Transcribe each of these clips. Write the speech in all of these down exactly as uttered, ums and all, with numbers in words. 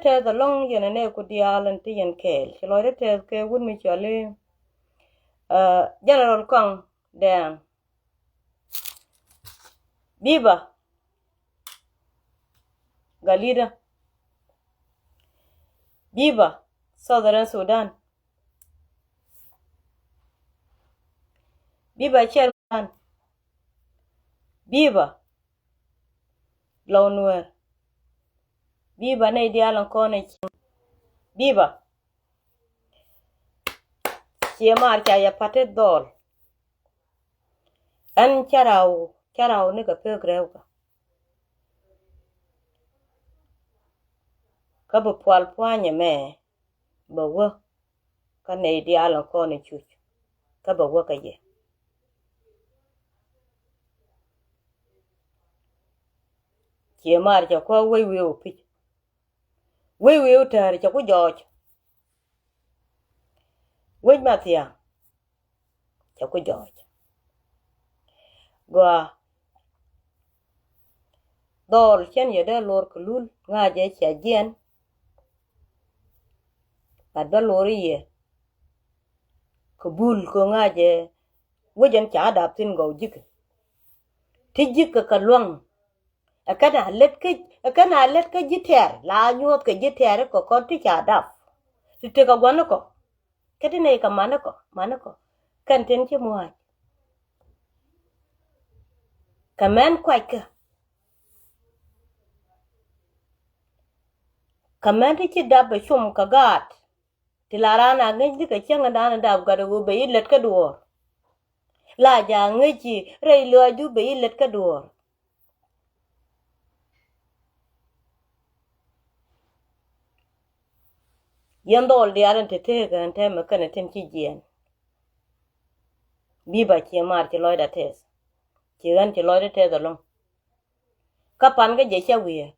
Tɛth ɛlɔ̱ŋ yɛn ɛ nɛy ku diaal ɛn ti yɛn kɛɛl. Ci lɔcdä tɛth kɛ wut mi cɔal i̱, ɛ, General Kɔŋ Dɛŋ. Biba Galida. Biba Southern Sudan. Biba Chairman. Biba Lɔw Nuɛɛr. Biba nɛy diaal ɛn kɔn ɛ cieŋ. Biba. Ciɛ maar ca yɛ pa̱t ti dhɔl. Ɛn cä raw, cä raw ni kɛ pek rɛwkä. Kä bi pual pua̱nyɛ mɛ bɛ wä kä nɛy diaal ɛn kɔn ɛ cuc kä bɛ wä kä jɛ. Ciɛ maar cɛ kuäär wec wi̱i̱ wä pi̱c. Wec wi̱i̱ wä tääri cɛ ku jɔɔc. Wec Mathiaŋ cɛ ku jɔɔc. Gɔaa. Dhɔl cɛn yɛ dee lor kɛ lul ŋa̱cɛ cɛ jiɛn. Gat bä lor i̱ yɛ kɛ bul kɛ ŋa̱cɛ wec ɛn ca dap thi̱n gɔw ji̱kɛ. Ti ji̱kɛ kɛ lua̱ŋ. Ɛ kɛn a lät kä, ɛ kɛn a lät kä ji̱ tɛɛr la nyuɔ̱th kɛ ji̱ tɛɛr kɛ kɔn ti ca dap. Ti tekɛ gua̱n kɔ. Kä ti nɛy kɛ man kɔ, man kɔ. Kɛn tin ci mua̱a̱c. Kɛ mɛn kuac kä. Kɛ mɛn ti ci dap bɛ cum kɛ gaat. Ti la raan a ŋäc ni kɛ cäŋ in dan in dap gat i̱ ɣöö bɛ yi lät kä duɔ̱ɔ̱r. La ja ŋäc ci rɛy lɔaacdu bɛ yi lät kä duɔ̱ɔ̱r. Yɛn dhɔl diaal in te teek ɛn tɛmɛ kɛnɛ tin ci jiɛɛn. Biba ciɛ maar ci lɔcda tɛth. Ci ɣän ci lɔcda tɛth ɛlɔ̱ŋ. Kä pan kä jɛ cɛ wiee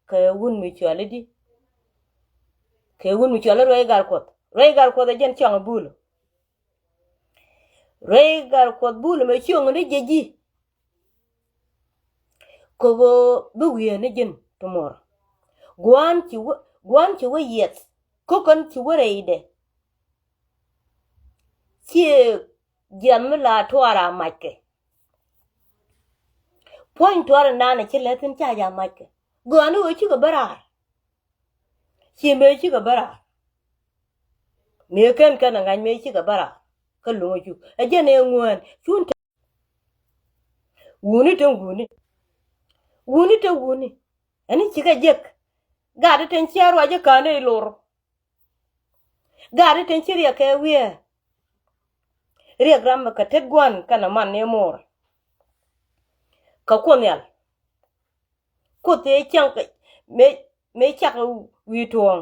kɛ wun mi cuali di. Kɛ wun mi cuali ruɛy gar kuɔth. Ruɛy gar kuɔth ɛ jɛn cɔŋ ɛ bul. Ruɛy gar kuɔth bul mɛ cioŋ ni jɛ ji̱. Kɛ ɣöö bi wiee ni ji̱n ti muɔr. Gua̱a̱n ci wä, gua̱a̱n ci wä yiɛth. Ko̱kän ci wä rɛydɛ. Ciɛ jiath mi la tuaar a mackɛ. Puɔ̱ny tuaar in naan ci lɛthin ca ja mackɛ. Gɔaa ni ɣöö cikɛ bä raar. Ci mëë cikɛ bä raar. Mëë kɛn kɛn a ŋa̱c mëë cikɛ bä raar. Kä luŋ a cuk ɛ jɛn ɛ ŋuään cun te. Wuni te wuni. Wuni te wuni. Ɛn cikɛ jek. Gat tin ciɛ ruac i̱ ka̱n i̱ lor. Gat tin ci riɛk kɛ wiee. Riɛk ram kɛ tet gua̱n kɛnɛ man ni muɔr. Kɛ Kuoth Nhial. Kuoth ëë cäŋ kɛ mëë, mëë cak wi̱i̱ tuɔ̱ɔ̱ŋ.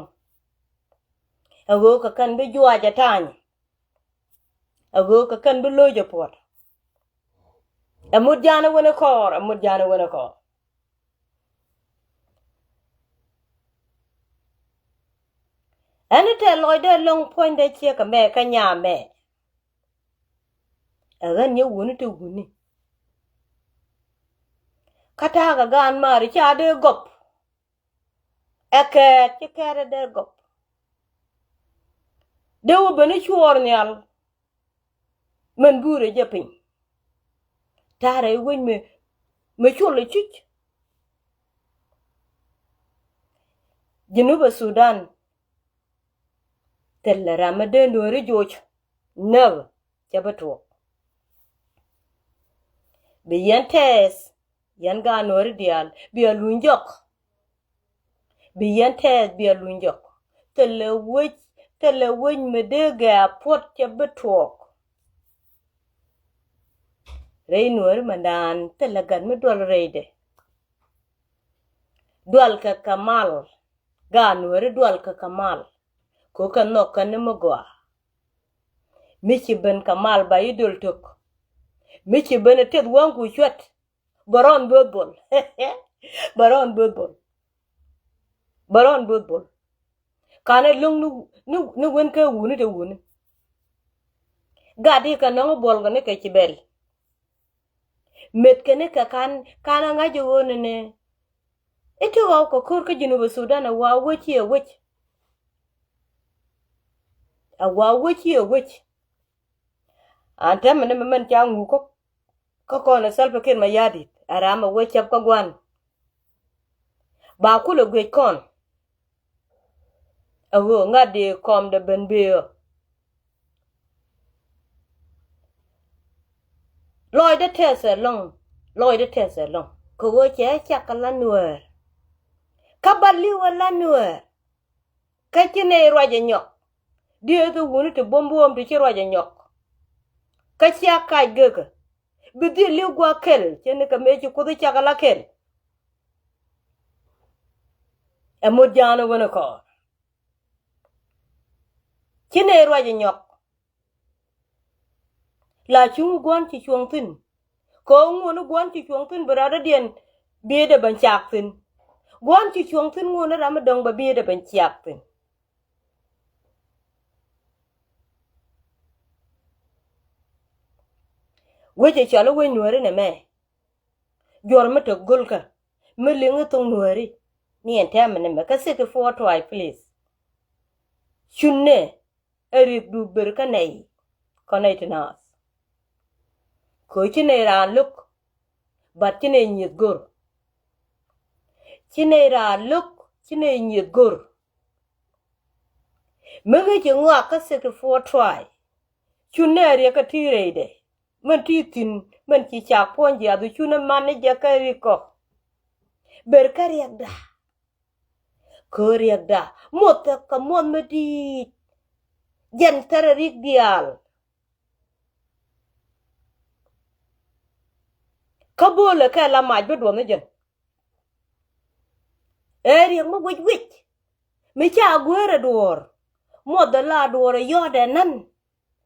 Ɛ ɣöö kɛ kɛn bi juac ɛ ta̱a̱ny. Ɛ ɣöö kɛ kɛn bi lo̱c ɛ puɔ̱t. Ɛ mut ja̱a̱n ɛ wen ɛ kɔɔr, ɛ mut ja̱a̱n ɛ wen ɛ kɔɔr. Ɛn i̱ tɛ lɔcdɛ lo̱ŋ puɔ̱nydɛ ciek ɛmɛ kä nyamɛ. Ɛ ɣän nyɛ wuni te wuni. Kä ta̱a̱ kɛ gaan maari ca dee gɔp. Ɛ kɛɛt ci kɛɛt ɛ dee gɔp. Dee wä ben i̱ cuɔɔr nhial. Mɛn buurɛ jɛ piny. Ta̱rɛ i̱ wec mi, mi col i̱ cuc. Jinubä Sudan. Thilɛ ram mi dee nuɔ̱ɔ̱ri joc. Näk cɛ bi tuɔɔk. Bi yɛn tɛɛth yɛn gaat nuɔ̱ɔ̱ri diaal bia luny jɔk. Bi yɛn tɛɛth bia luny jɔk. Thilɛ wec, thilɛ wec mi dee gɛ̈ɛ̈ puɔ̱t cɛ bi tuɔɔk. Rɛy nuɔ̱ɔ̱ri mɛndan thilɛ gat mi duɔl rɛydɛ. Dual kɛ kɛ mal. Gaat nuɔ̱ɔ̱ri dual kɛ kɛ mal. Kɛ kɛ nhɔk kɛ ni mi gɔaa. Mi ci ben kɛ mal ba yi dol tok. Mi ci ben ɛ teth wäŋ ku cuɛt. Bɛ rɔn bo̱o̱th bol. Bɛ rɔn bo̱o̱th bol. Bɛ rɔn bo̱o̱th bol. Kanɛ lo̱ŋ ni, ni, ni wen kä wuni te wuni. Gat i̱ kɛ nɔŋ buɔl kɛ ni kɛ ci bɛl. Met kɛ ni kɛ kan, kan a ŋa̱c i̱ ɣöö ni ni. I̱ ti ɣɔw kɛ ko̱r kä Junub Sudan ɛ wa wec i̱ ɛ wec. Ɛ wa wec i̱ ɛ wec. An tɛmɛ ni mɛ mɛn ca ŋu kä kä kɔn ɛ Salva Kiir Mayardit ɛ ram ɛ wec cäp kä gua̱n. Ba kulɛ guic kɔn. Ɛ ɣöö ŋa̱t di kɔm dɛ ben bëë ɔ. Lɔcdä tɛth ɛlɔ̱ŋ, lɔcdä tɛth ɛlɔ̱ŋ kɛ ɣöö cɛ cak kɛ la Nuäär. Kä ba li̱w ɛ la Nuäär. Kä ci nɛy ruac ɛ nyɔk. Dieth wuni ti buɔ̱m buɔ̱ɔ̱m ti ci ruac ɛ nyɔk. Kä cia kac gekä. Bi dhil li̱w gua̱a̱k kɛl cɛ ni kɛ mëë ci Kuoth i̱ cak ala kɛl. Ɛ mot ja̱a̱n ɛ wen ɛ kɔɔr. Ci nɛy ruac ɛ nyɔk. La cuŋ gua̱n ci cuɔ̱ŋ thi̱n. Kɛ ɣöö ŋuɔ̱n gua̱n ci cuɔ̱ŋ thi̱n bi rat dɔ̱diɛn bi̱i̱dɛ ben cak thi̱n. Gua̱n ci cuɔ̱ŋ thi̱n ŋuɔ̱n ram mi dɔ̱ŋ bɛ bi̱i̱dɛ ben cak thi̱n. Wec ɛ cɔl i̱ wec Nuääri nɛmɛ. Juɔr mi te go̱lkä mi liŋ i̱ thoŋ Nuääri. Ni ɛn tɛmɛ nɛmɛ kä sixty four tribe, please. Cunɛ ɛ riɛkdu ber kä nɛy kɔn nɛy ti naath. Kɛ ɣöö ci nɛy raan lo̱k, but ci nɛy nyieth go̱r. Ci nɛy raan lo̱k, ci nɛy nyieth go̱r. Mi ŋi̱ci ŋɔak kä sixty four tribe. Cunɛ riɛk kä ti rɛydɛ. Min ti thi̱n, min ci cak puɔ̱ny jiath cunɛ man ni jɛ kä riɛk kɔ. Ber kä riɛkda. Kä riɛkda muɔth kɛ muɔth mi di̱i̱t. Jɛn thɛrɛ riɛk diaal. Kä bo̱o̱lɛ kɛ la mac bi duɔth ni jɛn. Ɛ riɛk mi wic wic mi ca gueer ɛ duɔɔr. Muɔth ɛ la duɔɔr ɛ yɔɔt ɛ nän.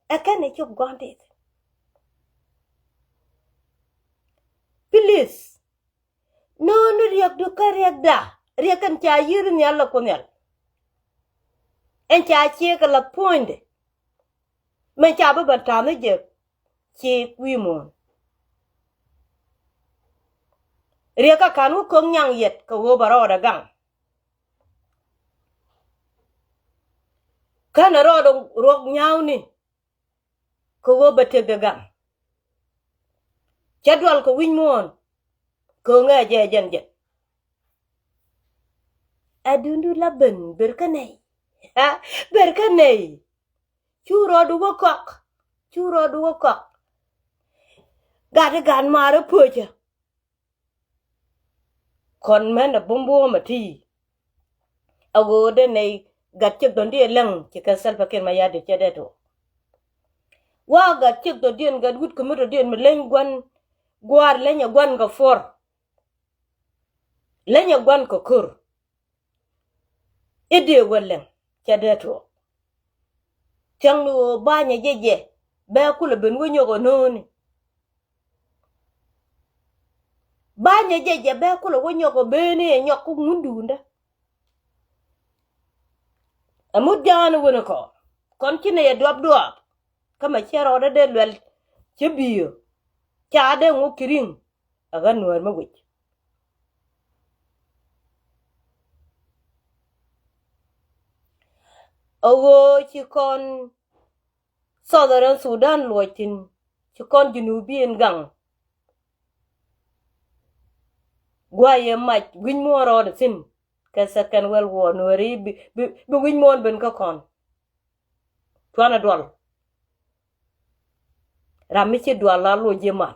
Ɛ kɛn ɛ cop gua̱n teth. Please. No̱o̱ni riɛkdu kä riɛkda. Riɛk ɛn ca yi̱r nhial lɛ Kuoth Nhial. Ɛn ca ciek kɛ la puɔ̱nydɛ. Mɛn ca bi ben ta̱a̱ ni jɛ ciek wi̱i̱ muɔ̱ɔ̱n. Riɛk kä ka̱n wä ko̱k nyaŋ yɛt kɛ ɣöö bɛ rɔɔdɛ gaŋ. Känɛ rɔɔdɛ ruɔk nyääwni. Kɛ ɣöö bɛ tëkdɛ gaŋ. Cɛ dual kɛ wi̱c muɔ̱ɔ̱n. Kɛ ɣöö ŋɛ jɛ jɛn jɛn. Ɛ duundu la ben ber kä nɛy. Ber kä nɛy. Cu rɔɔdu wä kɔk. Cu rɔɔdu wä kɔk. Gat i̱ gat maarä puɔ̱cä. Kɔn mɛn ɛ buɔ̱m buɔ̱ɔ̱m ɛ ti. A ɣöö dee nɛy gat ciek dɔ̱ŋ diɛ läŋ ci kɛ Salva Kiir Mayardit cɛ dee tuɔɔk. Wa gat ciek dɔ̱ŋ diɛn gat wut kɛ mi dɔ̱ŋ diɛn mi leny gua̱n gua̱a̱r leny ɛ gua̱n kɛ puɔr. Leny ɛ gua̱n kɛ ko̱r. I̱ dee wä lɛŋ cɛ dee tuɔɔk. Thia̱ŋ ni ɣöö ba̱nyɛ jɛ jɛ bɛ kulɛ ben wä nyɔk ɛ no̱o̱ni. Ba̱nyɛ jɛ jɛ bɛ kulɛ wä nyɔk ɛ beni ɛ nyɔk kä ŋundundä. Ɛ mut ja̱a̱n ɛ wen ɛ kɔɔr kɔn ci nɛ yɛ duɔp duɔɔp. Kä mɛ cɛ rɔɔdä dee luɛl cɛ bi̱i̱ ɔ ca dee ŋuk ci ri̱ŋ. Ɛ ɣän nuäär mi wi̱c. Ɛ ɣöö ci kɔn Southern Sudan luɔc thi̱n ci kɔn Junubiin gaŋ. Guayɛ mac wi̱c muɔ̱ɔ̱n rɔɔdɛ thi̱n kɛ second world war nuääri bi, bi, bi wi̱c muɔ̱ɔ̱n ben kä kɔn. Cuanɛ dual. Ram mi ci dual la luɔc ji̱ man.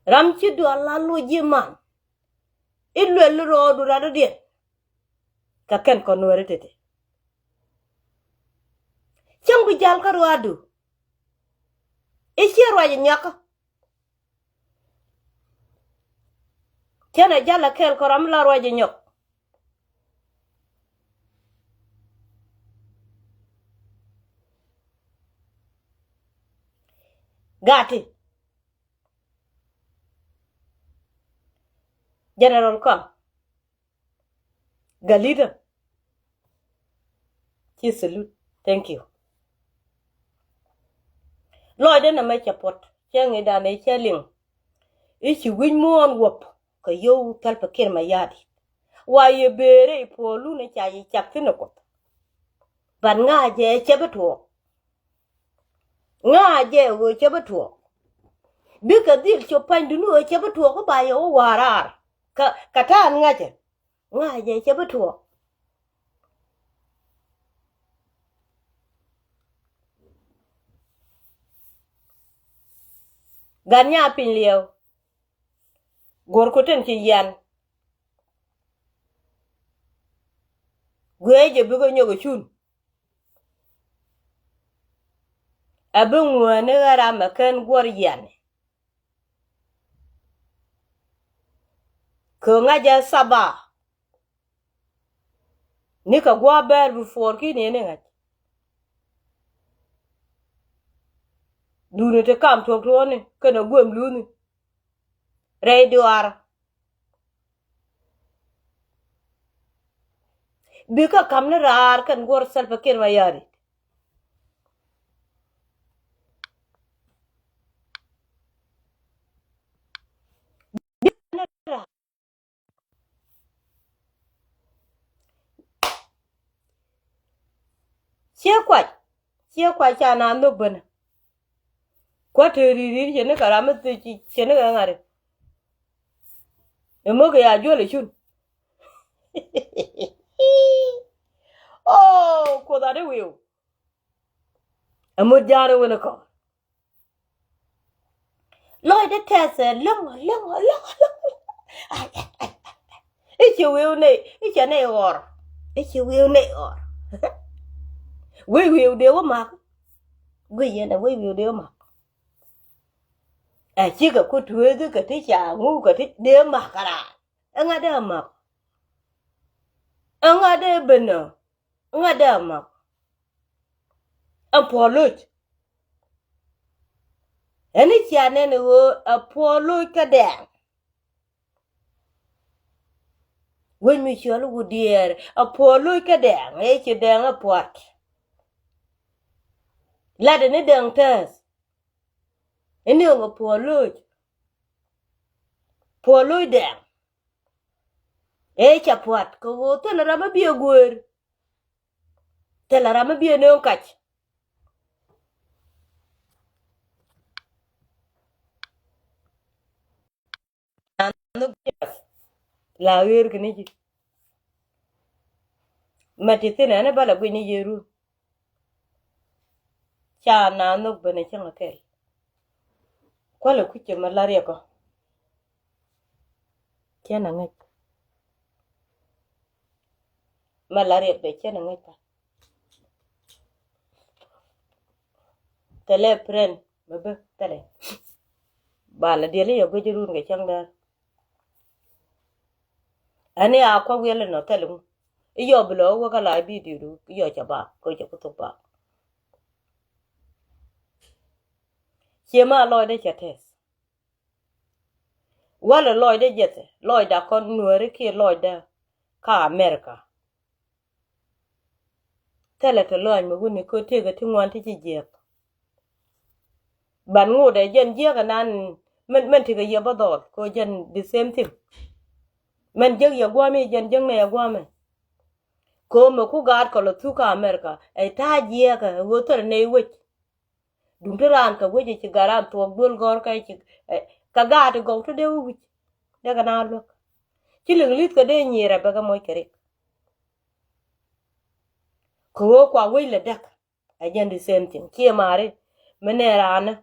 Ram ci dual la luɔc ji̱ man. I̱ luɛl rɔɔdu rat i̱ diɛn. Kɛ kɛn kɔn nuääri tete. Cäŋ bi jal kä ruaadu. I̱ ciɛ ruac i̱ nyɔkä. Cänɛ jal a kɛɛl kɔ ram la ruac i̱ nyɔk. Gati. General Kɔaŋ. Galida. Ci salute. Thank you. Lɔcdä nɛ mɛ cɛ puɔt. Cäŋ i̱ dan i̱ cä liŋ i̱ ci wi̱c muɔ̱ɔ̱n wäp kɛ yio̱w Salva Kiir Mayardit. Wa yɛ bëëri i̱ puɔlun i̱ ca yɛ cak thi̱n ɛ Kuoth. But ŋa̱cɛ cɛ bi tuɔɔk. Ŋa̱cɛ ɣöö cɛ bi tuɔɔk. Bikɛ dhil cop panydun ɣöö cɛ bi tuɔɔk i̱ ba yɛ wä wa̱a̱ raar. Kä, kä ta̱a̱n ŋa̱cɛ. Ŋa̱cɛ cɛ bi tuɔɔk. Gat nya piny liɛw. Go̱r ku tin ci yian. Guiɛ jɛ bikɛ nyɔk ɛ cun. Ɛ bi ŋuäni ɣä ram ɛ kɛn guɔ̱r yiani. Kɛ ŋa̱c ɛ saba. Ni kɛ gua̱a̱ bɛɛr bi fuɔɔr ki̱n yɛn i̱ ŋa̱c. Duuni ti kam tuɔ̱k tuɔ̱ɔ̱ni kɛnɛ guem luuni. Rɛy duaar. Bikɛ ka̱m ni raar kɛn guɔ̱r Salva Kiir Mayardit. Ciɛ kuac, ciɛ kuac ca na nhök bänä. Kua̱ te ri̱i̱r ri̱i̱r cɛ ni kɛ ram mi thiec cɛ ni kɛ ŋa̱ri. Ɛ mo̱k ya juɔl ɛ cun. Oh, Kuoth a di wiu. Ɛ mo̱t ja̱a̱n ɛ wen ɛ kɔn. Lɔcdɛ tɛth ɛ läŋ, läŋ, läŋ, läŋ. Ai, ai, ai, ai. I̱ ci wi̱i̱w nɛy, i̱ cɛ nɛy ɣɔr. I̱ ci wi̱i̱w nɛy ɣɔr. Wi̱i̱ wi̱i̱w dee wä mak. Guiy yɛn ɛ wi̱i̱ wi̱i̱w dee wä mak. Ɛ cikɛ ku tueethi kɛ ti ca ŋu kɛ ti dee mak kɛ raan. Ɛŋa dee mak? Ɛŋa dee ben ɔ? Ŋa dee mak? Ɛn puɔ̱ɔ̱r loc. Ɛn i̱ cia nɛn i̱ ɣöö ɛ puɔ̱ɔ̱r loc kä dɛɛŋ. Wec mi cɔl i̱ wut diɛɛr ɛ puɔ̱ɔ̱r loc kä dɛɛŋ, ëë ci dɛɛŋ ɛ pua̱t. Latdɛ ni dɛɛŋ tɛth. Ini ɣöö puɔ̱ɔ̱r loc. Puɔ̱ɔ̱r loc dɛɛŋ. Ëë ca pua̱t kɛ ɣöö thilɛ ram mi biɛ guëër. Thilɛ ram mi biɛ nööŋ kac. La ɣer kɛ ni ji̱. Mɛ ti thin ɛn i̱ bä la guic ni yee run. Ca na nhök ben ɛ cäŋ ɛ kɛl. Kualɛ kui̱c cɛ mɛ la riɛk ɔ. Cɛn ɛ ŋäc. Mɛ la riɛk bɛ cɛn ɛ ŋäc pa. Thilɛ pren mɛ bä thilɛ. Ba la diɛl i̱ yɛ guic run kɛ cäŋ däär. Ɛn i̱ a kua̱ wiɛl inɔ thɛl iŋu. I̱ yɔ bi lɔ wä kä la bidio du i̱ yɔ cɛ bak kɛ cɛ ku thok bak. Cie ma lɔcdɛ cɛ tɛth. Walɛ lɔcdɛ jɛthɛ lɔcdɛ kɔn nuääri kiɛ lɔcdɛ kä America. Thilɛ te lɔac mi wuni kɛ tëëkɛ ti ŋuan ti ci jiɛk. Ban ŋotdɛ jɛn jiɛk ɛnan mɛn, mɛn tekɛ yɛ bä dhɔl kɛ jɛn the same thing. Mɛn jiäk yɛ gua̱a̱mi jɛn jiäk nɛ yɛ gua̱a̱mɛ. Kɛ mɛ ku gaat kɛ lɔ thuk kä America ɛ ta̱a̱ jiɛkɛ ɣöö thilɛ nɛy wec. Duŋ ti raan kɛ wec ɛ ci gat raan thuɔɔk duel gɔ̱r kä ci, ɛ, kɛ gaat i̱ gɔw ti dee wä wi̱c. Dee kɛ na luäk. Ci liŋ li̱th kɛ dee nyiir ɛ bɛ kɛ moc kɛ rik. Kɛ ɣöö kua wec lɛ däk. Ɛ jɛn the same thing. Ciɛ mari mi nɛ raanä.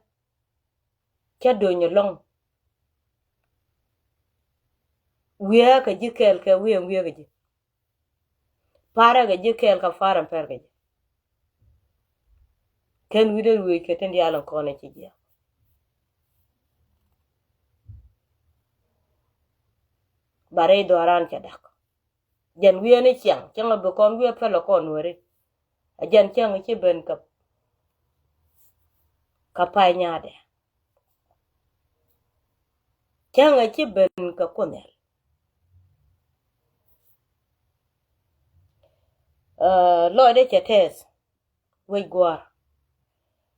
Cä dony ɛlɔ̱ŋ. Wiee kɛ ji̱ kɛɛl kɛ wiee wiee kɛ ji̱. Parɛ kɛ ji̱ kɛɛl kɛ parɛ pɛr kɛ ji̱. Kɛn wi̱dɛ ruëëc kɛ tin diaal in kɔn in ci jiɛk. Ba rɛy dhɔran cɛ dak. Jɛn wiee ni ciaŋ, ciaŋ a bi kɔn wiee pɛl a kɔn weri. A jɛn ciaŋ ci ben kɛ, kɛ pay nyaadɛ. Ciaŋ a ci ben kɛ kunhɛl. Ɛ, lɔcdɛ cɛ tɛth. Wec gua̱a̱r.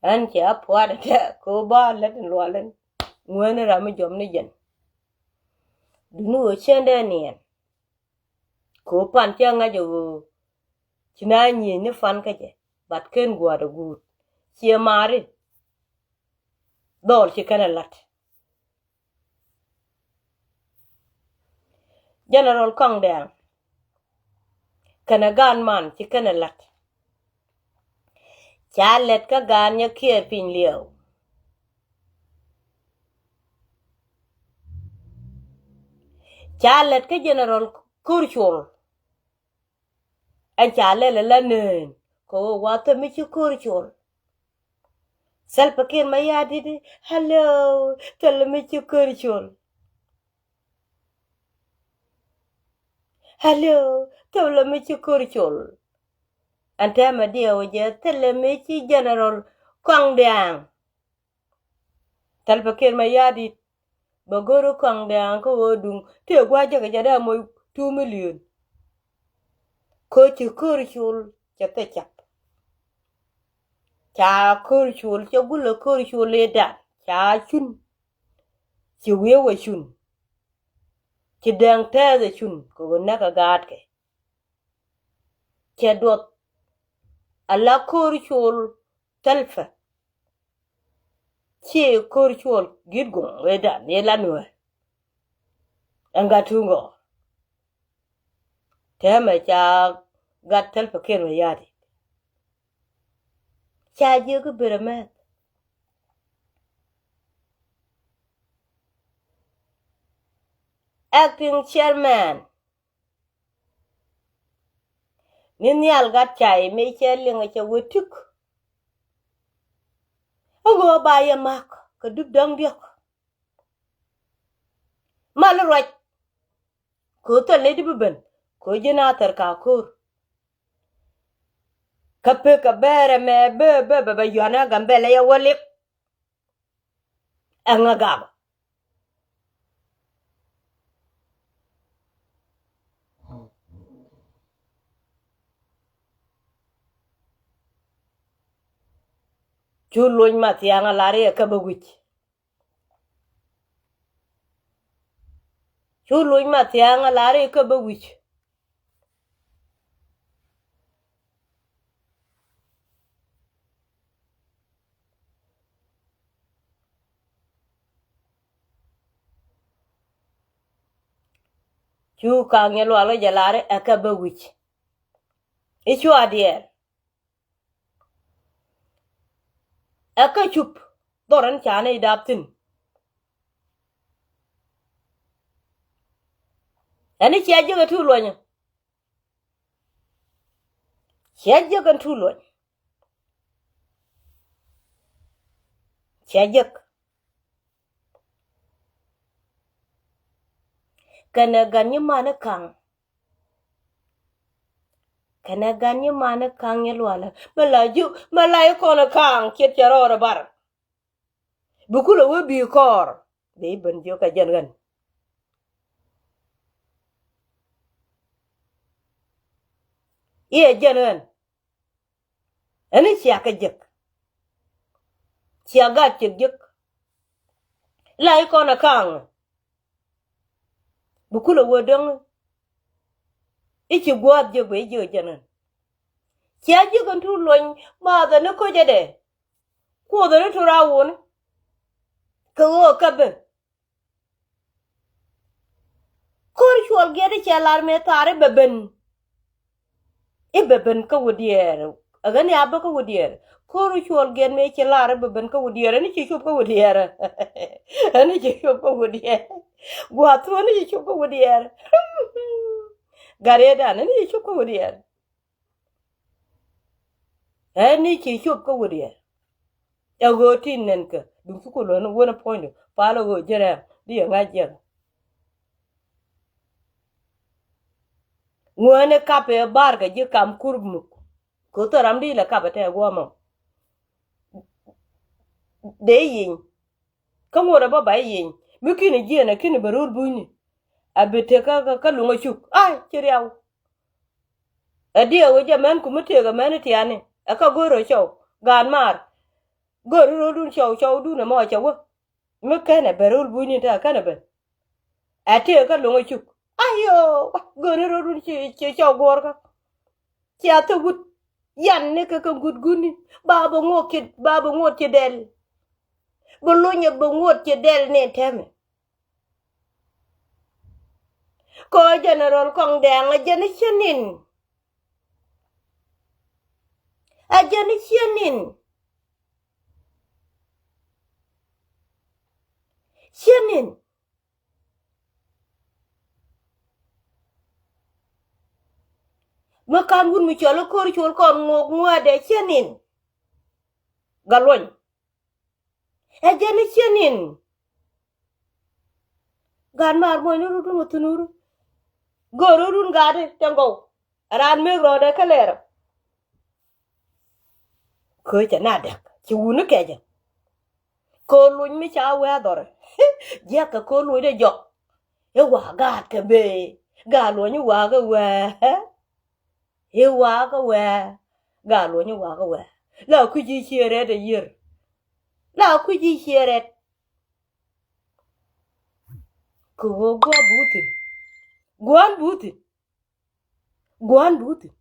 Ɛn cɛ a pua̱a̱t ɛ tɛ kɛ ɣöö ba lät in lual in ŋuäni ram mi jɔm ni jɛn. Duni ɣöö cɛn dee niɛn kɛ ɣöö pan cɛ ŋa̱c ɛ ɣöö ci na nyieny ni pan kä jɛ, but ken gua̱a̱t ɛ guut ciɛ maari. Dhɔl ci kɛn ɛ la̱t. General Kɔŋ Dɛŋ kɛnɛ gaan man ci kɛnɛ la̱t. Ca lɛt kä gaan nyɛ kiɛɛr piny liɛw. Ca lɛt kä General Kor Col. Ɛn ca lɛl ala neen kɛ ɣöö wa thil mi ci Kor Col. Salva Kiir Mayardit, hello, thil mi ci Kor Col. Hello, thil mi ci Kor Col. Ɛn tɛmɛ diɛw jɛ thil mi ci General Kɔŋ Dɛŋ. Salva Kiir Mayardit bɛ go̱r Kɔŋ Dɛŋ kä ɣöö duŋ tëë gua̱a̱c jɛ kɛ jɛ dee moc two million. Kä ci Kor Col cɛ thil cap. Ca Kor Col cɛ gulɛ Kor Col i̱ dan ca cun. Ci wiee wä cun. Ci Dɛŋ tɛth ɛ cun kɛ ɣöö näk ɛ gaatkɛ. Cɛ duɔth ala Kor Col Salva. Ci Kor Col gi̱t guɔ̱ŋ ëë dan ëë la nuäär. Ɛn gat tuŋ gɔɔr. Tɛmɛ ca gat Salva Kiir Mayardit. Ca jiök i̱ berɛ mɛth. Acting chairman ni nhial gat cay mëë cɛ liŋ cɛ wä tuk. Ɛ ɣöö ba yɛ ma̱k kɛ dup däŋ diɔ̱k. Mal ruac. Kɛ ɣöö thil nɛy di bi ben kɛ ɣöö ji̱n a thɛr ka ko̱r. Kä pek kɛ bɛɛrɛ mɛ bee bee bɛ bɛ yuanɛ Gambɛlɛ yɛ wä lik. Ɛŋa gabä. Cu luny Mathiaŋ a lar iɛ kä bä wi̱c. Cu luny Mathiaŋ a lar iɛ kä bä wi̱c. Cu kaŋ nyɛ lual kä jɛ lar iɛ kä bä wi̱c. I̱ cua diɛɛr. Ɛ kä cup dhɔr ɛn ca nɛy dap thi̱n. Ɛn i̱ cia jiäk ɛ tuul luɔ̱nyä. Cia jiäk ɛn tuul luɔ̱ny. Cia jiäk. Kɛnɛ gan nyi man i̱ kaŋ. Kɛnɛ gan nyi man i̱ kaŋ nyi lualä. Mɛ la ji̱ mɛ la i̱ kɔn i̱ kaŋ ciet cɛ rɔɔr i̱ bar. Bi kulɛ wee bi̱i̱ kɔɔr. Bi i̱ ben jiök kɛ jɛn ɣän. I̱ ɛ jɛn ɣän. Ɛn i̱ cia kɛ jiäk. Cia gat ciek jiäk. La i̱ kɔn ɛ ka̱a̱ŋ. Bi kulɛ wee däŋ. I̱ ci gua̱a̱th jiäk bɛ i̱ jiäk jɛn ɛn. Cia jiäk ɛn tuul luɔ̱ny maathɛ ni ko̱cädɛ. Kuothɛ ni turaa wuni. Kɛ ɣöö kä ben. Ko̱r cuɔl giɛt i̱ cɛ lar mëë thaar i̱ bɛ ben. I̱ bɛ ben kä wä diɛɛr. Ɛ ɣän ya bä kä wä diɛɛr. Ko̱r cuɔl giɛt mëë ci lar i̱ bɛ ben kä wä diɛɛr. Ɛn i̱ ci cuɔp kä wä diɛɛr. Ɛn i̱ ci cuɔp kä wä diɛɛr. Gua̱a̱th thuɔ̱n i̱ ci cuɔp kä wä diɛɛr. Gat rieetdan ɛn i̱ ci cuɔp kä wä diɛɛr. Ɛn ni ci cop kä wut yɛ. Ɛ ɣöö tin nɛn kɛ duŋ thukul ɣän wän ɛ puɔ̱nydu pal ɛ ɣöö jɛ rɛm di yɛ ŋa̱c jiɛk. Ŋuäni kapɛ ɛ bar kɛ ji̱ kam kur muk. Kɛ thɔram di lɛ kapɛ tɛ guɔmɔ. Dee yieny. Kä ŋuɔ̱t ɛ bä ba i̱ yieny mi ki̱n i̱ jiɛn ɛ ki̱n i̱ bɛ rur bunyni. A bi tek kä kä luŋ ɛ cuk ai ci riaw. Ɛ diɛ wec ɛ mɛn ku mi tëëk ɛ mɛn i̱ tiani ɛ kä go̱r ɛ cɔw. Gaat maar. Gör röödun cɔw cɔwdun ɛmɔ cɛ wä. Mi kɛnɛ ben rööl bunyni te a kɛnɛ ben. Ɛ tëë kä lo̱ŋ ɛ cuk. Ayoo, gör röödun ci, ci cɔw guɔ̱ɔ̱rkä. Cia thok wut. Yan ni kɛ kɛ gut guni. Ba bɛ ŋot ci, ba bɛ ŋot ci dɛl. Bɛ lonyɛ bɛ ŋot ci dɛl ni tɛmɛ. Kɔ General Kɔŋ Dɛŋ a jɛn i̱ cienin. A jɛn i̱ cienin. Cienin. Mi kan wut mi cɔl i̱ ko̱r col kɔn ŋok ŋua̱dɛ cienin. Gat luɔny. Ɛ jɛn i̱ cienin. Gaat maar muɔ̱ny ni rut wun wä thunuru. Gör rut wun gaat i̱ tɛŋ gɔw. Raan mëëk rɔɔdɛ kä lɛɛrä. Köö cɛ na däk ci wuni kɛcä. Köö luny mi ca wee dhɔrɛ. Jiɛk kɛ köö luny dee jɔk. I̱ wa̱a̱ gaat kɛ bee. Gaat luɔny i̱ wa̱a̱ kɛ wee. I̱ wa̱a̱ kä wɛɛ. Gaa luɔ̱ny i̱ wa̱a̱ kä wɛɛ. La kui̱c i̱ ciɛ rɛt ɛ yiër. La kui̱c i̱ ciɛ rɛt. Kɛ ɣöö gua̱a̱n buthin. Gua̱a̱n buthin. Gua̱a̱n buthin.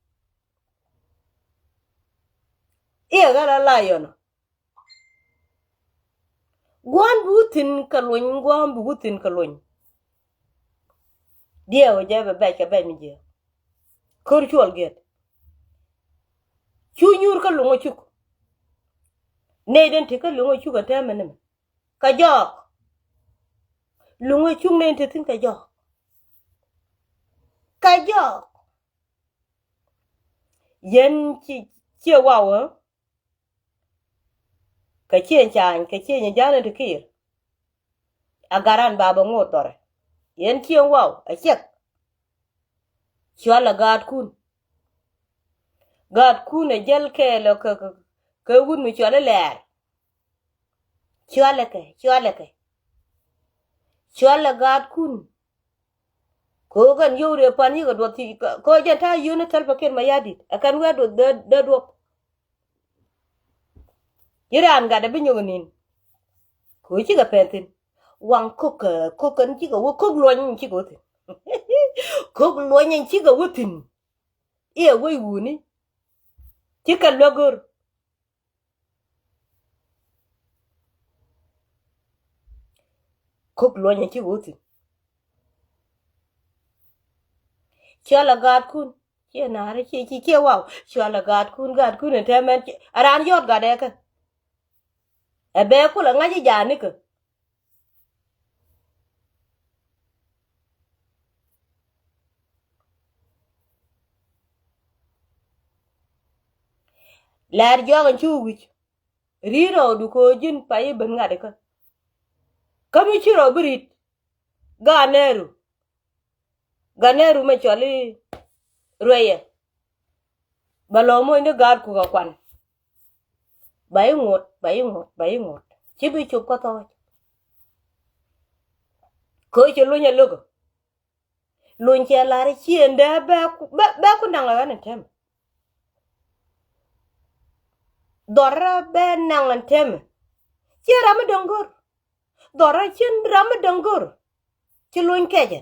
I̱ ɛ ɣän la la yɔnɔ. Gua̱a̱n bi wä thi̱n kɛ luny, gua̱a̱n bi wä thi̱n kɛ luny. Diɛw jɛ bɛ bɛc kɛ bɛc mi jiɛ. Kör cuɔl giɛt. Cu nyuur kä luŋä cuk. Nɛy den ti kä luŋä cuk ɛ tɛmɛ ni mɛ. Kä jɔɔk. Luŋä cuk nɛy ti thi̱n kä jɔɔk. Kä jɔɔk. Yɛn ci, ciɛ waw ɛ. Kɛ cieŋ ca̱a̱ny, kɛ cieŋ ja̱a̱n in ti kiir. A garan ba bɛ ŋo̱o̱t dhɔrɛ. Yɛn cieŋ waw, a ciɛk. Cualɛ gaatkun. Gaatkun ɛ jäl kɛɛl ɔ kɛ, kɛ, kɛ wut mi cualɛ lɛɛr. Cualɛ kɛ, cualɛ kɛ. Cualɛ gaatkun. Kɛ ɣöö kɛn yio̱w rëë pan yikɛ duɔth ti, kɛ ɣöö jɛn ta̱a̱ yio̱w ni Salva Kiir Mayardit. Ɛ kɛn wee duɔth dee, dee duɔth. Ci raan gatdɛ bi nyɔk inin. Kɛ ɣöö cikɛ pɛn thi̱n. Waŋ ko̱k, ko̱k kɛn cikɛ wä, ko̱k luɔny in cikɛ wä thi̱n. Ko̱k luɔny in cikɛ wä thi̱n. I̱ ɛ wec wuni. Cikɛ luäk go̱r. Ko̱k luɔ̱nyɛ cikɛ wä thi̱n. Cualɛ gaatkun. Ciɛ na̱a̱rä ciɛ, ciɛ, ciɛ waw. Cualɛ gaatkun, gaatkun in tɛmɛn. A raan yɔt gatdɛ kɛ. Ɛ bɛ kulɛ ŋa̱c i̱ ja̱a̱n nikɛ. Lɛr jɔk in ci wi̱c. Ri̱t rɔɔdu kɛ ɣöö ji̱n pay i̱ ben ŋa̱t ikä. Kä mi ci rɔ bi ri̱t. Gaa nɛɛru. Gaa nɛɛru mɛ cɔl i̱ ruɛyɛ. Bɛ lɔ moc ni gaatku kɛ kuan. Ba i̱ ŋot, ba i̱ ŋot, ba i̱ ŋot. Ci bi cop kä thɔɔc. Kɛ ɣöö ci luny ɛ lo̱kä. Luny cɛ lar i̱ ciëŋdɛ bɛ ku, bɛ, bɛ ku naŋ ɛ ɣän in tɛmɛ. Dhɔrä bɛ naŋ in tɛmɛ. Ciɛ ram mi dɔ̱ŋ go̱r. Dhɔrä cin ram mi dɔ̱ŋ go̱r. Ci luny kɛcɛ.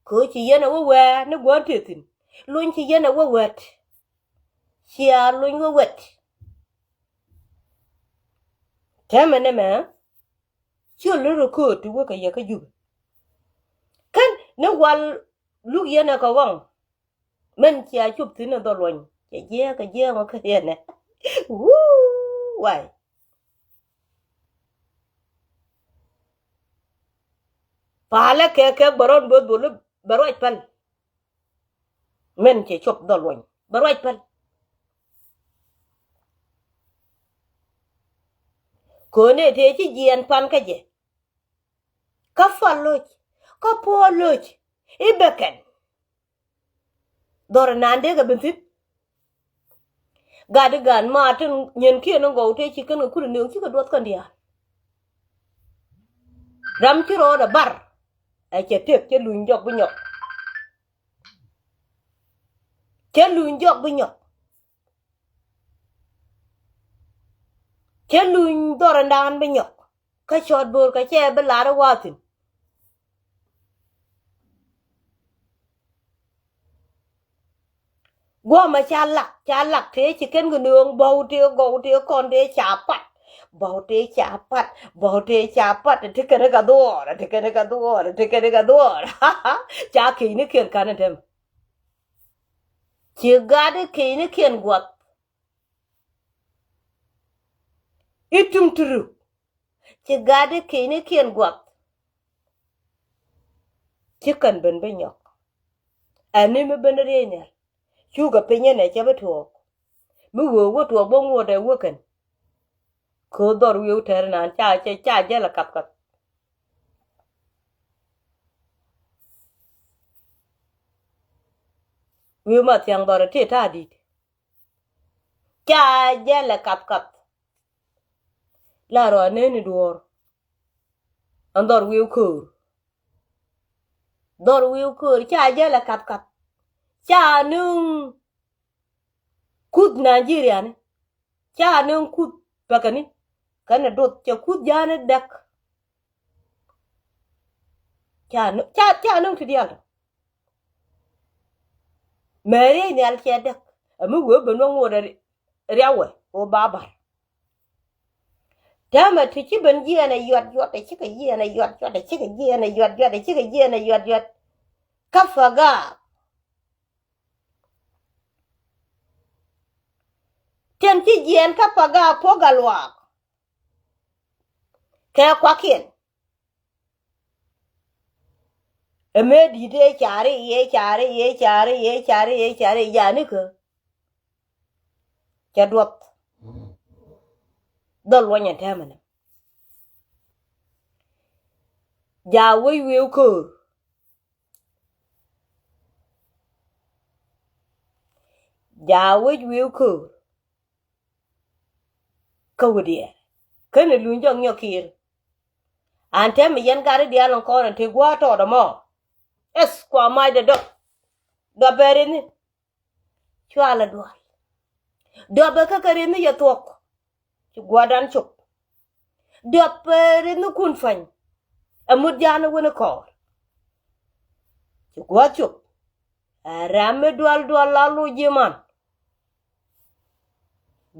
Kɛ ɣöö ci yɛn ɛ wä wɛɛ ni gua̱n tëë thi̱n. Luny ci yɛn ɛ wä wɛt. Cia luny wä wɛt. Tɛmɛ nɛmɛ. Ciöl ni rɔ kööt ti wä kɛ yɛ kä Jubɛ. Kän ni wal luk yɛn ɛ kɛ ɣɔ̱ŋ. Min cia cop thi̱n ɛ dhɔl luɔ̱ny. Cɛ jiɛɛk kɛ jiɛɛk ɔ kä yɛn ɛ. Wuu way. Palä kɛ kɛ bɛ rɔn bä dhol bɛ ruac päl. Min cɛ cop dhɔl luɔ̱ny bɛ ruac päl. Köönɛ tëë ci jiɛɛn pan kä jɛ. Kä pal loc kä puɔl loc i̱ bɛ kɛn. Dhɔr inan dee kɛ ben thi̱n. Gat i̱ gan ma tin nyin kiɛn in gɔw tëë ci kɛn kɛ kul in nööŋ cikɛ duɔth kɛn diaal. Ram ci rɔɔdɛ bar. Ɛ cɛ tëk cɛ luny jɔk bi nyɔk. Cɛ luny jɔk bi nyɔk. Cä luny dhɔr in daan bi nyɔk. Kä cɔɔt bo̱o̱r kä cɛ bi lar i̱ wathin. Guɔmɛ ca lak, ca lak tëë ci kɛn kɛ nööŋ bɔw tëë gɔw tëë kɔn tëë ca pat. Bɔw tëë ca pat, bɔw tëë ca pat, ti kɛn kɛ dhuɔɔr, ti kɛn kɛ dhuɔɔr, ti kɛn kɛ dhuɔɔr. Ca ki̱cnikiɛn ka̱n ɛ tɛm. Ci gat i̱ ki̱cnikiɛn guɔth. I̱ tum turu. Ci gat i̱ ki̱cnikiɛn guɔth. Ci kɛn ben bi nyɔk. Ɛn ni mi ben riey nhial. Cukɛ piny ɛn ɛ cɛ bi tuɔɔk. Mi wee wä tuɔɔk bä ŋuɔ̱t ɛ wä kɛn. Kɛ dhɔr wi̱i̱ wä tɛr inan ca, ca, ca jɛl ɛ kath kath. Wi̱i̱ ma thiaŋ dhɔr ɛ ti ta̱a̱ di̱t. Ca jɛl ɛ kath kath. La rɔ aneni duɔɔr. An dhɔr wi̱i̱ ko̱o̱r. Dhɔr wi̱i̱ ko̱o̱r ca jɛl ɛ kath kath. Ca niŋ kuth Nigeria ni. Ca niŋ kuth pɛkɛni. Kɛnɛ duth cɛ kuth ja̱a̱ni dɛk. Ca niŋ, ca, ca niŋ ti diaal tɔ. Mɛ riey nhial cɛ däk. Ɛ mi wee ben wä ŋot ɛ ri-, riawɛ ɣöö ba bar. Täämɛ ti ci ben jiɛɛn ɛ yuat yuat, ɛ cikɛ jiɛɛn ɛ yuat yuat, ɛ cikɛ jiɛɛn ɛ yuat yuat, ɛ cikɛ jiɛɛn ɛ yuat yuat. Kä pagak. Tɛn ci jiɛɛn kä pagak puɔ̱k gat luaak. Kɛ kuakiɛn. Ɛ mëë di̱t ëë cari, ëë cari, ëë cari, ëë cari, ëë cari, ëë cari, ëë cari, yani kä. Cɛ duɔth. Dhɔl luɔnyɛ tɛmɛ nɛ. Ja wec wi̱i̱ ko̱o̱r. Ja wec wi̱i̱ ko̱o̱r. Kä wi̱diɛ. Ken ɛ luny jɔk nyɔk kiir. An tɛm mi yɛn gat i̱ diaal in kɔn in te gua̱a̱r tɔɔt ɛmɔ. Eth kua macdɛ dɔp. Dɔp bɛ rinni. Cua lɛ dual. Dɔp bɛ kä kɛ rinni yɛ thuɔ̱k. Ci gua̱a̱rdan cop. Dɔp bɛ rinni kun pa̱ny. Ɛ mut ja̱a̱n i̱ wen i̱ kɔɔr. Ci gua̱a̱th cop. Ɛ ram mi dual dual la loc ji̱ man.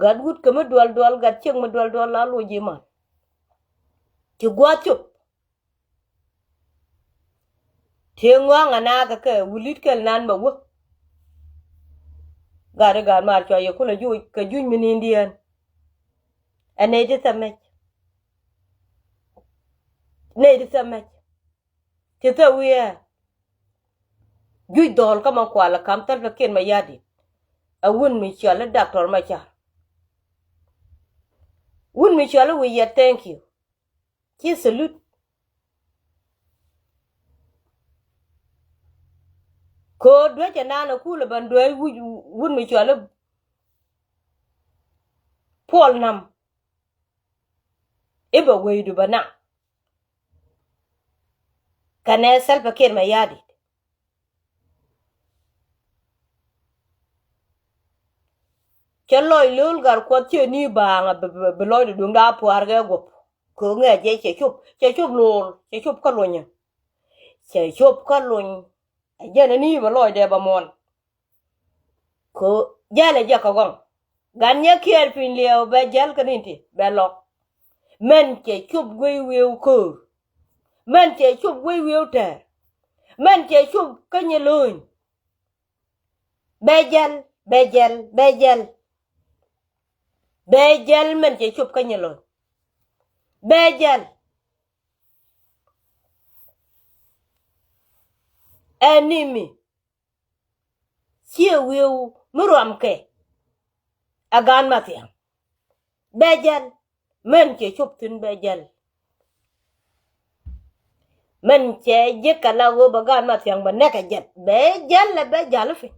Gat wut kɛ mi dual dual, gat ciek mi dual dual la loc ji̱ man. Ci gua̱a̱th cop. Tëë ŋɔaŋ anaakɛ kɛ wilit kɛl nan mɛ wä. Gat i̱ gat mar cua yɛ kulɛ juc kɛ juc mi ni̱n diɛn. Ɛ nɛy ti thɛmɛc. Nɛy ti thɛmɛc. Ti thɛ wi̱i̱ ɛ. Juc dhɔl kä ma kual ɛ kam Salva Kiir Mayardit. Ɛ wun mi cɔal i̱ Doctor Machar. Wun mi cɔal i̱ wi̱i̱ yɛ, thank you. Ci salute. Ko̱o̱r duecɛ nan ɛ kulɛ ben duec wi̱c wun mi cɔal i̱ Puɔl Nam. I̱ bɛ wecdu bɛ naŋ. Kɛnɛ Salva Kiir Mayardit. Cɛ lɔc lo̱l gat Kuɔth cɛ ni baaŋ a bi, bi, bi lɔcdɛ duŋda pua̱a̱r kɛ guɔ̱p. Kɛ ŋɛ jɛ cɛ cop, cɛ cop lo̱l, cɛ cop kä lunyä. Cɛ cop kä luny. Ɛ jɛn ni bɛ lɔcdɛ bɛ muɔ̱n. Kɛ jäl ɛ jɛ kɛ gɔŋ. Gat Nyɛkiɛɛr Piny Liɛw bɛ jäl kɛ ni ti bɛ lɔk. Mɛn cɛ cop guey wi̱i̱w ko̱o̱r. Mɛn cɛ cop guey wi̱i̱w tɛɛr. Mɛn cɛ cop kä Nyɛlony. Bɛ jäl, bɛ jäl, bɛ jäl. Bɛ jäl mɛn cɛ cop kä Nyɛlony. Bɛ jäl. Ɛn ni mi. Ciɛ wi̱i̱w mi ruamkɛ. Ɛ gan Mathiaŋ. Bɛ jäl. Mɛn cɛ cop thi̱n bɛ jäl. Mɛn cɛ ji̱ kɛ la ɣöö bɛ gan Mathiaŋ bɛ nɛkɛ jäl. Bɛ jäl ɛ bɛ jäl i̱ piny.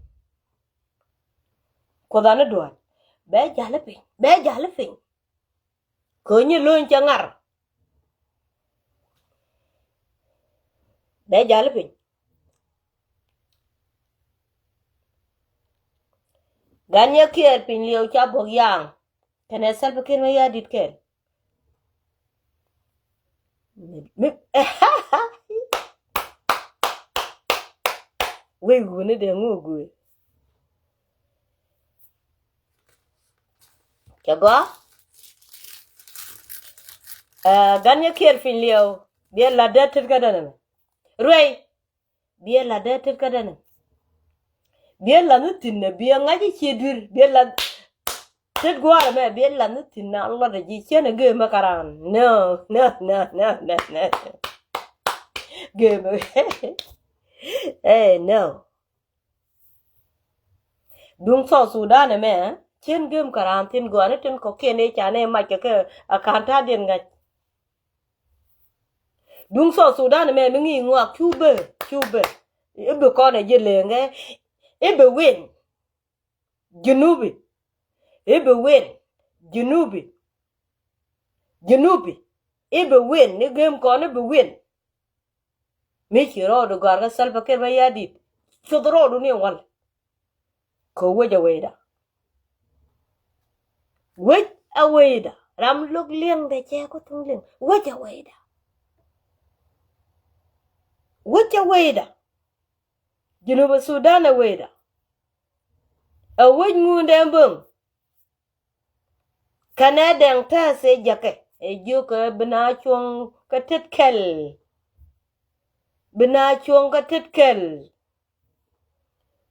Kuoth an i̱ dual. Bɛ jäl i̱ piny. Bɛ jäl i̱ piny. Kä Nyɛlony cɛ ŋar. Bɛ jäl piny. Gat Nyɛkiɛɛr Piny Liɛw ca buɔk yaŋ. Kɛnɛ Salva Kiir Mayardit kɛl. Mi wec wuni dee ŋu guur. Cɛ gɔaa. Ɛ, gan yɛ kiɛɛr piny liɛw. Biɛ lat dee tet kä dɛn ɛmɛ. Ruey. Biɛ lat dee tet kä dɛn ɛmɛ. Biɛ lat ni thi̱n ɛ, biɛ ŋa̱c i̱ ciɛ dui̱r. Biɛ lat tet gua̱a̱r ɛmɛ, biɛ lat ni thi̱n a lɔt ɛ ji̱ cien ɛ gee mɛ karan. No, no, no, no, no, no. Gee mɛ. Ɛ, no. Duŋ South Sudan ɛmɛ, cien gem kɛ raan thi̱n gɔaa ni tin kɔ̱kiɛn i̱ ca ni mac kɛ kɛ a ka̱n ta̱a̱diɛn ŋa̱c. Duŋ South Sudan ɛmɛ mi ŋi̱i̱c ŋɔak cu bɛ, cu bɛ. I̱ bi kɔn ɛ ji̱ leŋɛ, i̱ bi win. Junubi. I̱ bi win. Junubi. Junubi. I̱ bi win. I̱ gem kɔn i̱ bi win. Mi ci rɔɔdu gɔ̱a̱r kä Salva Kiir Mayardit. Cuth rɔɔdu ni wal. Kɛ wec a wecda. Wec a wecda. Ram lo̱k liɛŋdɛ cɛ ku thuŋ liɛŋ. Wec a wecda. Wec a wecda. Junub Sudan a wecda. A wec ŋundɛ bäŋ. Kɛnɛ Dɛŋ Tɛth ɛ jäkɛ ɛ jiök ɛ bi na cuɔ̱ŋ kä tet kɛl. Bi na cuɔ̱ŋ kä tet kɛl.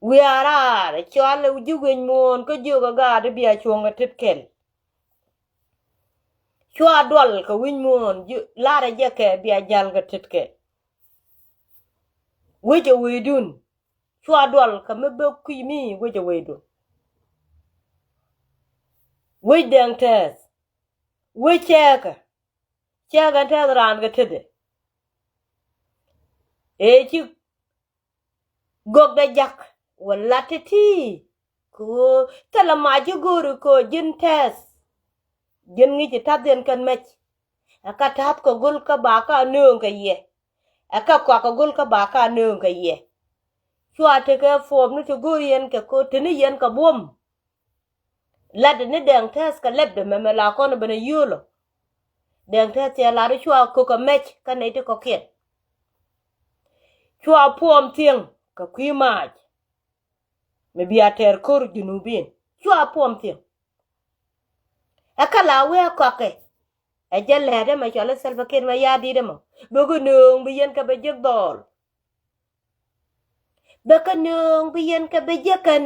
Wiaa raar cɔal ɛ ji̱ wi̱c muɔ̱ɔ̱n kä jiök ɛ gaat i̱ bia cuɔ̱ŋ kä tet kɛl. Cua dual kɛ wi̱c muɔ̱ɔ̱n ji̱ lar ɛ jɛ kɛ bia jal kɛ tet kɛl. Wec ɛ wecdun. Cua dual kɛ mi bek kui̱ mi wec ɛ wecdun. Wec Dɛŋ Tɛth. Wec cɛɛkɛ. Cɛɛkɛ tɛth raan kɛ tetdɛ. Ëë ci gɔkdɛ jak wä lat ti̱ti̱. Kɛ ɣöö thilɛ mac ci go̱o̱ri kɛ ɣöö ji̱n tɛth. Ji̱n ŋi̱ci ta̱thdiɛn kɛn mɛc. Ɛ kä ta̱th kɛ go̱l kä ba kä a nööŋ kɛ yɛ. Ɛ kä kɔak kɛ go̱l kä ba kä a nööŋ kɛ yɛ. Cua tekɛ puɔ̱ɔ̱p ni ti go̱o̱r yɛn kɛ ko̱ te ni yɛn kɛ buɔ̱m. Lat ni Dɛŋ Tɛth kɛ lɛpdɛ mɛmɛ la kɔn ben a yio̱o̱lɔ. Dɛŋ Tɛth cɛ lar cua ko̱k kɛ mɛc kä nɛy ti kɔ̱kiɛn. Cua puɔ̱ɔ̱m thiäŋ kɛ kui̱ maac. Mi bia tɛɛr ko̱r Junubin. Cua puɔ̱ɔ̱m thiäŋ. Ɛ kä la wee kɔakɛ. Ɛ jɛ lɛɛt ɛmɛ cɔal i̱ Salva Kiir Mayardit ɛmɔ. Bɛ kä nööŋ bi yɛn kɛ bɛ jiäk dhɔɔl. Bɛ kä nööŋ bi yɛn kɛ bɛ jiäk kɛn.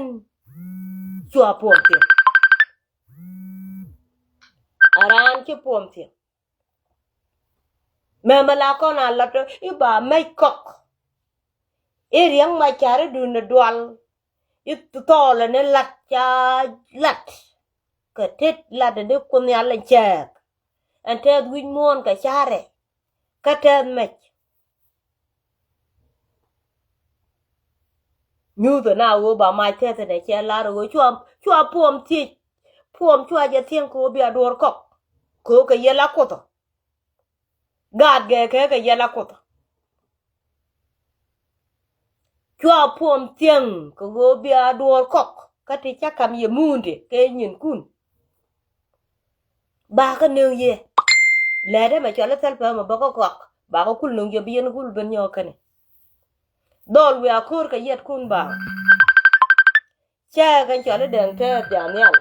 Cua puɔ̱ɔ̱m thiäŋ. A raan ci puɔ̱ɔ̱m thiäŋ. Mɛmɛ la kɔn a lat i̱ ba mɛc kɔk. I̱ riäŋ ma ca̱r i̱ duundɛ dual. I̱ thɔɔlɛ ni lat ca lat. Kɛ tet lat ni kun nhial in cɛɛk. Ɛn tɛth wi̱c muɔ̱ɔ̱n kɛ ca̱rɛ. Kä tɛth mɛc. Nyuuthɛ na ɣöö ba mac tɛth inɛ cɛ lar ɣöö cua, cua puɔm thiec. Puɔm cua jɛ thiäŋ kɛ ɣöö bia duɔ̱ɔ̱r kɔk. Kɛ ɣöö kɛ yɛ la kuothɔ. Gaat gɛɛkɛ kɛ yɛ la kuothɔ. Cua puɔm thiäŋ kɛ ɣöö bia duɔ̱ɔ̱r kɔk. Kä ti ca kam yɛ muundɛ kɛ nyinkun. Ba kä nööŋ yɛ. Lɛt ɛmɛ cɔl i̱ thil pɛmɛ bä kä kɔak. Ba kä kul nööŋ yɛ bi yɛn kul ben nyɔɔk kɛnɛ. Dhɔl wiaa ko̱r kɛ yɛtkun ba. Cɛ kɛn cɔl i̱ Dɛŋ Tɛɛth Janial.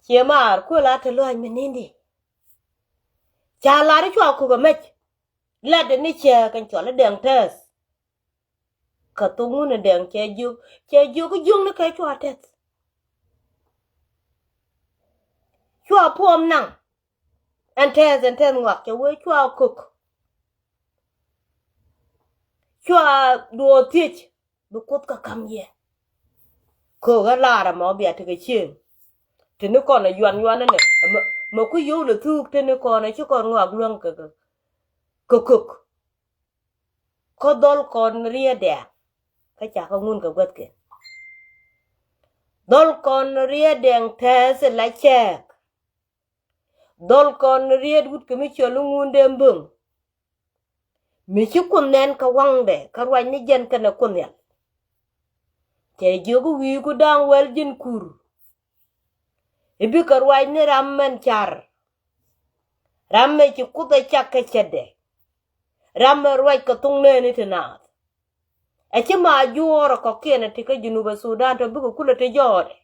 Ciɛ maar kuël a te luaac mi ni̱n di. Ca lar i̱ cua kuk ɛmɛc. Lat ni cɛ kɛn cɔl i̱ Dɛŋ Tɛɛth. Kä thok ŋun i̱ Dɛŋ cɛ jiök, cɛ jiök i̱ jiök ni kɛ cua tɛth. Cua puɔm naŋ. Ɛn tɛth, ɛn tɛth ŋɔak cɛ wee cua kök. Cua duɔɔth thiec bi kuoth kä ka̱m yɛ. Kök ɛ lar ɛmɔ bia tekɛ cieŋ. Teni kɔn ɛ yuan yuan ɛnɛ mɛ ku yio̱w lɛ thuuk teni kɔn ɛ ci kɔn ŋɔak luäŋ kɛ kɛ. kä kök. Kä dhɔl kɔn riet dɛŋ, kä ca kɛ ŋun kɛ guäthkɛ. Dhɔl kɔn riet dɛŋ tɛth la cɛɛk. Dhɔl kɔn riet wut kɛ mi cɔl i̱ ŋun dee mböŋ. Mi ci Kuoth nɛn kɛ waŋdɛ kä ruac ni jɛn kɛnɛ Kuoth Nhial. Cɛ jiök i̱ wi̱i̱ku da̱ŋ wäl ji̱n kur. I̱ bikɛ ruac ni ram mɛn car. Ram mɛ ci Kuoth ɛ cak kɛ cɛtdɛ. Ram mɛ ruac kɛ thuŋ nɛɛni ti naath. Ɛ ci ma juɔɔr ɛ kɔ̱kiɛn ɛ ti kä Junub Sudan tɔ bikɛ kulɛ ti jɔɔdɛ.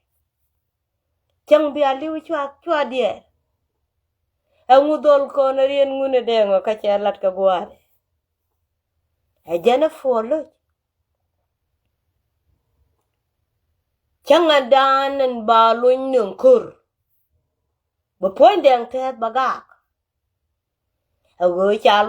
Cäŋ bia li̱w cua, cua diɛɛr. Ɛŋu dhɔl kɔn ɛ riet ŋun ɛ dɛŋ ɔ kä cɛ lat kɛ gua̱a̱dɛ. Ɛ jɛn ɛ puɔl loc. Cäŋ ɛn daan ɛn ba lony ni ŋ ko̱r. Bɛ puɔ̱ny dɛŋ tɛth bɛ gak. Ɛ ɣöö ca